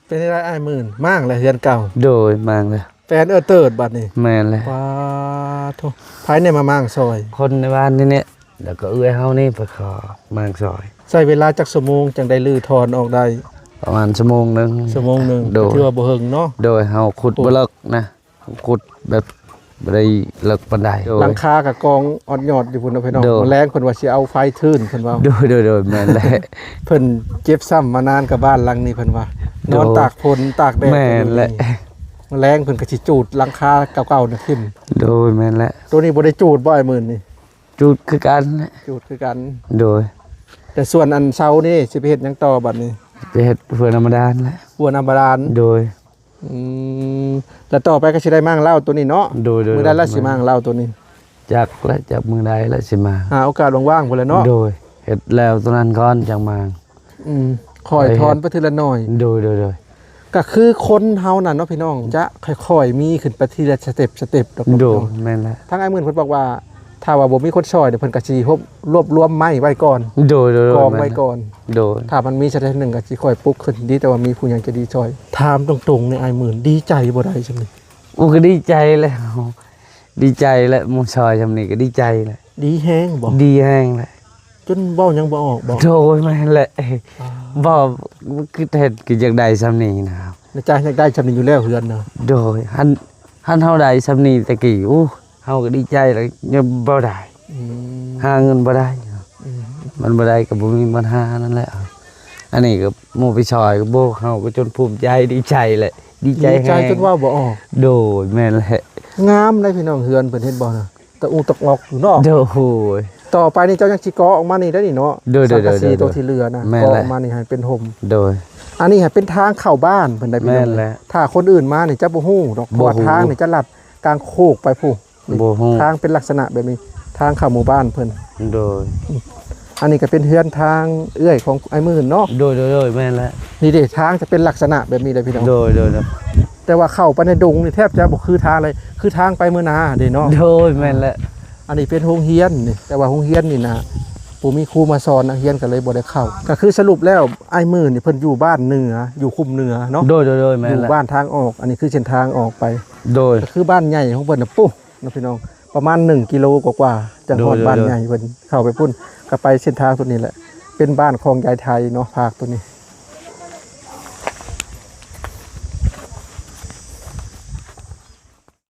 ເປັນຈັ່ງໃດອ້າຍໝື່ນ ມ້າງແລ້ວເຮືອນເກົ່າ? ໂດຍ ມ້າງແລ້ວ ແຟນເອີເຕີດບັດນີ້. ແມ່ນແລ້ວ. ປາໂທ້ ໃຜແນ່ມາມ້າງຊ່ອຍ? ຄົນໃນບ້ານນີ້ແຫຼະ ແລ້ວກໍເອື້ອຍເຮົານີ້ໄປຂໍມ້າງຊ່ອຍ. ໃຊ້ເວລາຈັກຊົ່ວໂມງຈັ່ງໄດ້ຮື້ຖອນອອກໄດ້? ປະມານຊົ່ວໂມງໜຶ່ງ. ຊົ່ວໂມງໜຶ່ງ. ໂດຍ ກໍຖືວ່າບໍ່ເຫິງເນາະ. ໂດຍ ເຮົາຂຸດບໍ່ເລິກນະ ຂຸດແບບບໍ່ໄດ້ເລິກປານໃດ. ໂດຍ ຫຼັງຄາກໍກອງອອດຍອດຢູ່ພຸ້ນເນາະພີ່ນ້ອງ. ໂດຍ ມື້ແລງເພິ່ນວ່າຊິເອົາໄຟທຶນ ເພິ່ນວ່າ. ໂດຍ ໂດຍ ໂດຍ ແມ່ນແຫຼະ. ເພິ່ນເຈັບຊ້ຳມານານກັບບ້ານຫຼັງນີ້ ເພິ່ນວ່າ. ໂດຍ ນອນຕາກຝົນຕາກແດດ. ແມ່ນແຫຼະ. ມື້ແລງເພິ່ນກໍຊິຈູດຫຼັງຄາເກົ່າໆນັ້ນຖິ້ມ. ໂດຍ ແມ່ນແຫຼະ. ໂຕນີ້ບໍ່ໄດ້ຈູດບໍ່ ອ້າຍໝື່ນນີ້? ຈູດຄືກັນແຫຼະ. ຈູດຄືກັນ. ໂດຍ ແຕ່ສ່ວນອັນເສົານີ້ຊິໄປເຮັດຫຍັງຕໍ່ບັດນີ້? ໄປເຮັດຮົ້ວນ້ຳບາດານແຫຼະ. ຮົ້ວນ້ຳບາດານ. ໂດຍ. ອືມ ແລ້ວຕໍ່ໄປກໍຊິໄດ້ມ້າງເລົ້າໂຕນີ້ເນາະ? ໂດຍ ໂດຍ ມື້ໃດລະຊິມ້າງເລົ້າໂຕນີ້? ຈັກແຫຼະ ຈັກມື້ໃດລະຊິມ້າງ. ຫາໂອກາດວ່າງໆພຸ້ນແຫຼະເນາະ. ໂດຍ ເຮັດແລ້ວໂຕນັ້ນກ່ອນຈັ່ງມ້າງ. ອືມ ຄ່ອຍຖອນໄປທີລະໜ້ອຍ. ໂດຍ ໂດຍ ໂດຍ. ກໍຄືຄົນເຮົານັ້ນເນາະພີ່ນ້ອງ ຈະຄ່ອຍໆມີຂຶ້ນໄປທີລະສະເຕັບ ສະເຕັບດອກ. ໂດຍ ພີ່ນ້ອງ. ແມ່ນແຫຼະ. ທາງອ້າຍໝື່ນເພິ່ນບອກວ່າ ຖ້າວ່າບໍ່ມີຄົນຊ່ອຍເນຍ ເພິ່ນກໍຊິຮວບ ລວບລວມໄມ້ໄວ້ກ່ອນ. ໂດຍ ໂດຍ ໂດຍ. ກອງໄວ້ກ່ອນ. ແມ່ນແຫຼະ. ໂດຍ. ຖ້າມັນມີສັກເທື່ອໜຶ່ງກໍຊິຄ່ອຍປຸກຂຶ້ນ. ດີແຕ່ວ່າມີຜູ້ໃຫຍ່ໃຈດີຊ່ອຍ. ຖາມຕົງໆນີ້ ອ້າຍໝື່ນ ດີໃຈບໍ່ໄດ້ຊ່ຳນີ້? ໂອ້ ກໍດີໃຈແຫຼະ ດີໃຈແຫຼະ ໝູ່ຊ່ອຍຊ່ຳນີ້ກໍດີໃຈແຫຼະ. ດີແຮງບໍ່? ດີແຮງແຫຼະ. ຈົນເວົ້າຫຍັງບໍ່ອອກບໍ່? ໂດຍ ແມ່ນແຫຼະ. ອາ ບໍ່ ຄິດເຮັດກໍຢາກໄດ້ຊ່ຳນີ້ນະ. ໃນໃຈຢາກໄດ້ຊ່ຳນີ້ຢູ່ແລ້ວເຮືອນນະ. ໂດຍ ຄັນ ຄັນເຮົາໄດ້ຊ່ຳນີ້ແຕ່ກີ້ ໂອ້ ເຮົາກໍດີໃຈແລ້ວ ຍັງບໍ່ໄດ້. ອືມ ຫາເງິນບໍ່ໄດ້. ອືມ ມັນບໍ່ໄດ້ກໍບໍ່ມີບັນຫານັ້ນແຫຼະ. ອັນນີ້ກໍໝູ່ໄປຊ່ອຍກໍ ໂອ້ ເຮົາກໍຈົນພູມໃຈ ດີໃຈແຫຼະ ດີໃຈ ດີໃຈແຮງ ຈົນເວົ້າບໍ່ອອກ. ໂດຍ ແມ່ນແຫຼະ. ງາມເດ້ພີ່ນ້ອງ ເຮືອນເພິ່ນເຮັດບໍ່ນະ ຕະອູຕະອອກຢູ່ເນາະ. ໂດຍ. ຕໍ່ໄປນີ້ເຈົ້າຍັງຊິກໍ່ອອກມານີ້ໄດ້ນີ້ເນາະ. ໂດຍ ໂດຍ ສັງກະສີ ໂດຍ ໂຕທີ່ເຫຼືອນະ ແມ່ນແຫຼະ ກໍ່ອອກມານີ້ໃຫ້ເປັນຮົ່ມ. ໂດຍ. ອັນນີ້ໃຫ້ເປັນທາງເຂົ້າບ້ານເພິ່ນໄດ້ພີ່ນ້ອງ. ແມ່ນແຫຼະ. ຖ້າຄົນອື່ນມານີ້ຈະບໍ່ຮູ້ດອກ ເພາະວ່າ ບໍ່ຮູ້ ທາງນີ້ຈະລັດກາງໂຄກໄປພຸ້ນ. ບໍ່ຮູ້. ທາງເປັນລັກສະນະແບບນີ້ ທາງເຂົ້າໝູ່ບ້ານເພິ່ນ. ໂດຍ. ອັນນີ້ກໍເປັນເຮືອນທາງເອື້ອຍຂອງອ້າຍໝື່ນເນາະ. ໂດຍ ໂດຍ ໂດຍ ແມ່ນແຫຼະ. ນີ້ເດ້ ທາງຈະເປັນລັກສະນະແບບນີ້ເດ້ພີ່ນ້ອງ. ໂດຍ ໂດຍ ໂດຍ. ແຕ່ວ່າເຂົ້າໄປໃນດົງນີ້ແທບຈະບໍ່ຄືທາງເລີຍ ຄືທາງໄປເມືອນາເດ້ເນາະ. ໂດຍ ແມ່ນແຫຼະ. ອັນນີ້ເປັນໂຮງຮຽນນີ້ ແຕ່ວ່າໂຮງຮຽນນີ້ນະ ບໍ່ມີຄູມາສອນ ນັກຮຽນກໍເລີຍບໍ່ໄດ້ເຂົ້າ. ກໍຄືສະຫຼຸບແລ້ວ ອ້າຍໝື່ນນີ້ເພິ່ນຢູ່ບ້ານເໜືອ ຢູ່ຄຸ້ມເໜືອເນາະ. ໂດຍ ໂດຍ ໂດຍ ແມ່ນແຫຼະ. ຢູ່ບ້ານທາງອອກ ອັນນີ້ຄືເສັ້ນທາງອອກໄປ. ໂດຍ. ກໍຄືບ້ານໃຫຍ່ຂອງເພິ່ນນະ ປຸ້ນ ເນາະພີ່ນ້ອງ ປະມານໜຶ່ງກິໂລກວ່າໆ ຈາກຮອດ ໂດຍ ໂດຍ ບ້ານໃຫຍ່ເພິ່ນ ເຂົ້າໄປພຸ້ນ ກໍໄປເສັ້ນທາງໂຕນີ້ແຫຼະ ເປັນບ້ານຂອງຍາຍໄທເນາະ ພາກໂຕນີ້.